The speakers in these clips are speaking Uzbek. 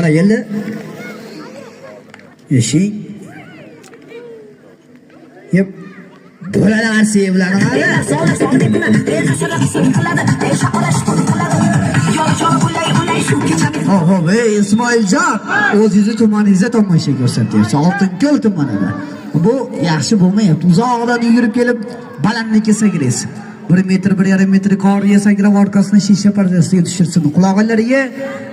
Barakalla. Eshik. Yep. Bo'ladi qarsi bularni qara. Hop, hop, ey Ismoiljon, o'zingizni tumaningizda tomosha ko'rsatyapsiz. Oltinko'l tumanida. Bu yaxshi bo'lmayapti. Uzoqdan yugurib kelib balandlikka sakraysiz. 1 metr, 1,5 metr qorga sakrab orqasini shisha pardasiga tushirsin. Qulog'inglarga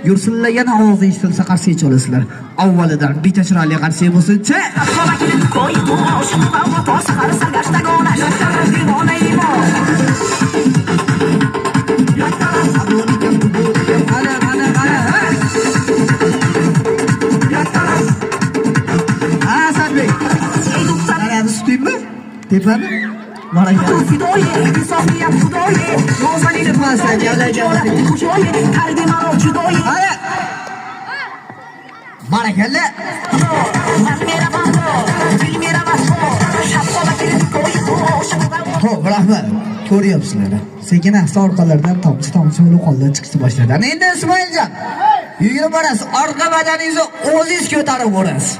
gursillagan ovozi eshitilsa qarshi cholasizlar. Avvalidan bitta chiroyli qarshi bo'lsin-chi. Qara, qara, qara. Ha, Asadbek. Qarani tutaymi? Tepani? Barakalla. Qara. Barakalla. Xo'p, rahmat. Ko'ryapsizlar. Sekin asta orqalaridan tomchi-tomchi bo'lib qonlar chiqishni boshladi. Ana endi Ismoiljon, yugurib borasiz, orqa badaningizni o'zingiz ko'tarib borasiz.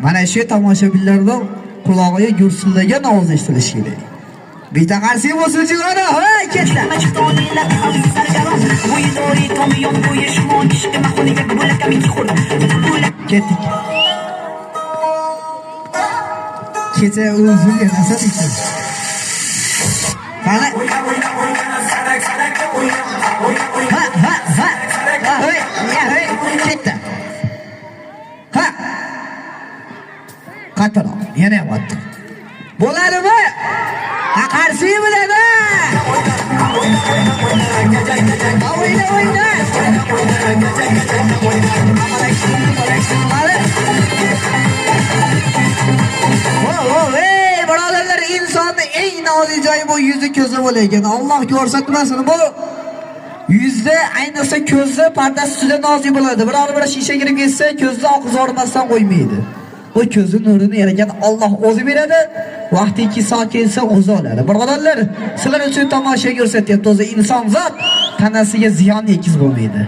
Mana shu tomoshabinlarning qulog'iga gursillagan ovoz eshitilishi kerak. Bitta qarshi bo'lsin jig'ana, ha, ketdi. Ketdik. Kecha o'zimga narsa deysan. Qani? Ha, ha, ha. Hey, ya, hey, ketdi. Ha. Qattiqroq, yana ham qattiq. Bo'ladimi? Ha, qarshi bo'ladi. O'yna, o'yna. Ey birodarlar, insonni eng nozik joyi bu yuzi ko'zi bo'lar. Alloh ko'rsatmasin, bu yuzda ayniqsa ko'zni pardasi ustida nozik bo'ladi. Biror bir shisha kirib ketsa, ko'zni oqizormasdan qo'ymaydi. Bu ko'zni nurini yaratgan Alloh o'zi beradi. Vaqtiki soat kelsa o'zi oladi. Birodarlar, sizlar uchun tomosha ko'rsatyapti. O'zi insonzot tanasiga ziyon yetkazib bo'lmaydi.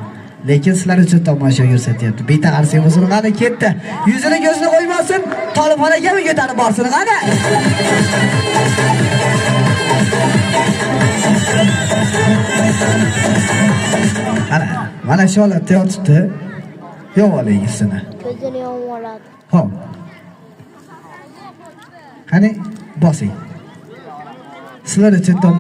Lekin sizlar uchun tomosha ko'rsatyapti. Bitta qarshi bo'lsin, qani ketdi. Yuzini ko'zini qo'ymasin, tolibxonaga ko'tarib borsin, qani. Ana, mana shu holatda yotibdi. Yo'q oling yuzini. Ko'zini yomib oladi. Xo'p. Qani bosing. Sizlar uchun